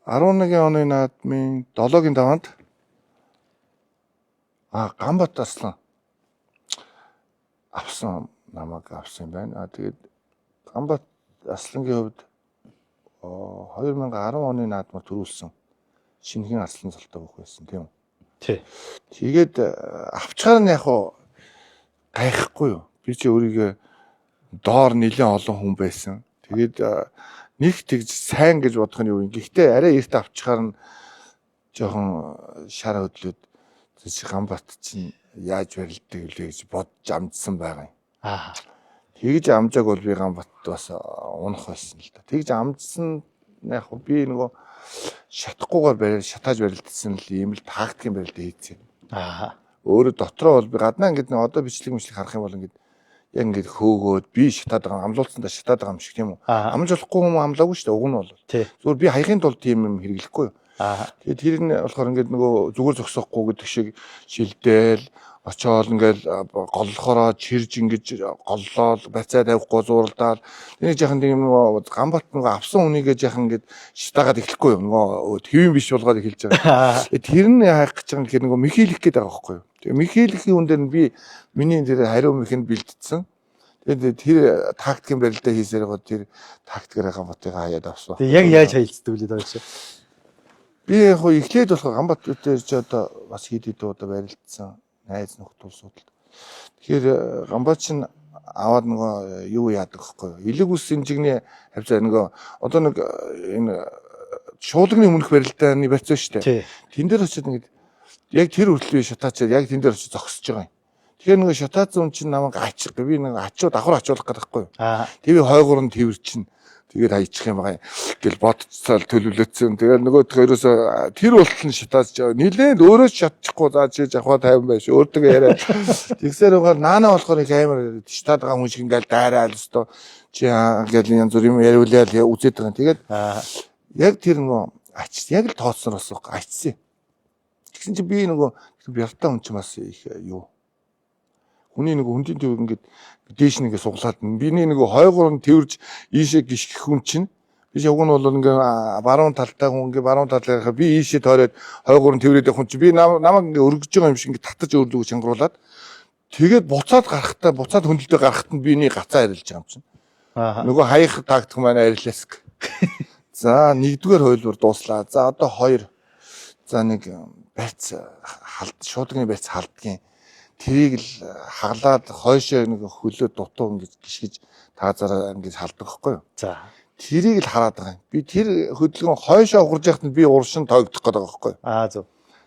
11 оны наадмын 7-гийн даваанд Ганбат Арслан авсан, намайг авсан юм байна. Тэгээд Ганбат Арслангийн хувьд 2010 оны наадмаар төрүүлсэн шинэхэн арслан цолтой бүх байсан, тийм үү? Тий. Тэгээд авчгаар нь яг уу гайхгүй юу. Би чи өөрийгөө доор нэлээд олон хүн байсан. Тэгээд нэг тэгж сайн гэж бодох нь юу юм. Гэхдээ арай эрт авчгаар нь жоохон шар хөдлөөд чи Ганбат чинь яаж барилдаг вүлээ гэж бодож амжсан байгаа юм. Тэгж амжааг бол би Ганбат бас унах байсан л да. Тэгж амжсан яг би нөгөө шатахгүйгээр барил шатааж барилдсан л ийм л тактикийн барилдаа хийцэн. Өөрөө дотроо бол би гаднаа ингээд нэг одоо бичлэг мичлэг харах юм бол ингээд яг ингээд хөөгөөд би шатаад байгаа, амлуулсан да шатаад байгаа юм шиг, тийм үү? Амж болохгүй юм амлаагүй шүү дээ, уг нь бол. Зүгээр би хаяхын тулд тийм юм хэрэглэхгүй юу. Тэгээд тэр нь болохоор ингээд нөгөө зүгээр зогсохгүй гэдэг шиг шилдээл очоол ингээд голлохороо чирж ингэж голлоол бацаа тавихгүй зууралдаал тэний жахан тийм нөгөө Ганбат нөгөө авсан хүнийгээ жахан ингээд шатаагаад эхлэхгүй юу, нөгөө хэвэн биш болгоод эхэлж байгаа. Тэр нь яах гэж байгаа юм гэхээр нөгөө Михейлих гээд байгаа байхгүй юу. Тэгээ Михейлихийн хүн дээр нь би миний тэр хариу мэхэнд бэлтдсэн. Тэгээд тэр тактикийн барилдаа хийсээр гоо тэр тактикаараа Ганбатыг хаяад авсан. Тэгээ яг яаж хаялцдаг вүлээ доо чи? Би яг хоо эхлээд болохоор Ганбат дээр чи одоо бас хэд хэд удаа барилдсан найз нөхд тул судалд. Тэгэхээр Ганбат чинь аваад нөгөө юу яадаг гэхгүй юу? Элэг ус хэмжигний хавцаа нөгөө одоо нэг энэ шуулагны өмнөх барилдааны барьцаа шүү дээ. Тэн дээр очиод ингээд яг тэр хүртэл би шатаачаад яг тэн дээр очиж зогсож байгаа юм. Тэгэхээр нөгөө шатаацсан хүн чинь намайг ачих. Би нэг ачуу давхар ачуулах гэдэг байхгүй юу? Тэр би хойгуур нь тэрчин. Тэгээд хайчих юм байгаа гэл бодцоол төлөвлөцсөн. Тэгээд нөгөө ерөөсөө тэр болтол нь шатаач нилээн өөрөө ч шатчихгүй заа чи жавхаа тайван байж өөртөө яриа. Тэгсээр байгаа наана болохоор их амар шатаад байгаа хүн шиг ингээл дайраал өстө чи ингээл янз бүр юм яриулаад үзээд байгаа. Тэгээд яг тэр нөгөө ач яг л тооцсон бас ачсан. Тэгсэн чи би нөгөө бяртаа хүн чи бас их юу хүний нөгөө хөндийн төвөг ингээд дээш нэгэ суглаад биний нөгөө хойгуур нь тэрж ийшээ гიშгэх хүн чинь би уг нь бол ингээ баруун талтай хүн ингээ баруун талаар би ийшээ тойроод хойгуур нь тэрврээд явах хүн чинь би намайг ингээ өргөж байгаа юм шиг ингээ татаж өөрлөгөө чангаруулад тэгээд буцаад гарахтаа буцаад хөндлөлтөд гарахт нь биний гацаа арилж байгаа юм чинь. Нөгөө хаях тактик маань ариласк. За нэгдүгээр хувилбар дууслаа. За одоо хоёр. За нэг барьц халд шуудгийн барьц халдгийн. Тэрийг л хаглаад хойшоо нэг хөлөө дутуу ингэж гიშгэж таазаараа ингэж халдаг байхгүй юу? За. Тэрийг л хараад байгаа юм. Би тэр хөдөлгөөн хойшоо ухарж яхад нь би уршин тоогдох гэдэг байгаа байхгүй юу? Зөв.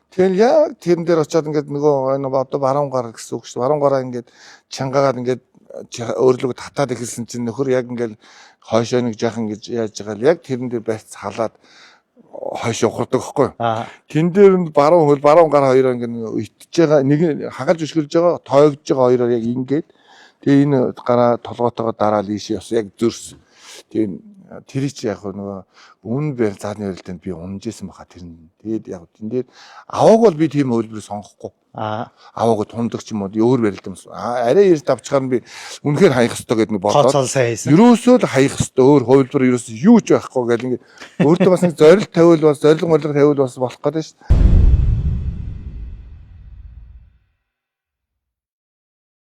Тэгэхээр яг тэрэн дээр очиод ингээд нөгөө энэ одоо баруун гар гэсэн үг шүү дээ. Баруун гараа ингээд чангаагаад ингээд өөрлөгөө татаад эхэлсэн чинь нөхөр яг ингээд хойшоо нэг жаахан ингэж яаж байгаа л яг тэрэн дээр барьц халаад хойшоо ухардаг байхгүй юу? Тэн дээр нь баруун хөл баруун гар хоёроо ингээд итж байгаа нэг нь хагалж өшгөлж байгаа тоогдож байгаа хоёроор яг ингээд тэгээ энэ гараа толгойтойгоо дараал ийшээ бас яг зөрс. Тэгээ тэр чи яг нөгөө өмнө би зааны барилдаанд би унжсэн баха тэр нь. Тэгээд яг тэн дээр авааг бол би тийм хөлбөр сонгохгүй. Авааг тундаг ч юм уу өөр барилдаа юм. Арай эрт авчгаар нь би үнэхээр хаях ёстой гэдэг нэг бодоод Тооцоол сайн хийсэн. Ерөөсөө л хаях ёстой өөр хувилбар ерөөсөө юу ч байхгүй гэл ингээд өөртөө бас нэг зорилт тавиул бас зорилго молго тавиул бас болох гэдэг шүү дээ.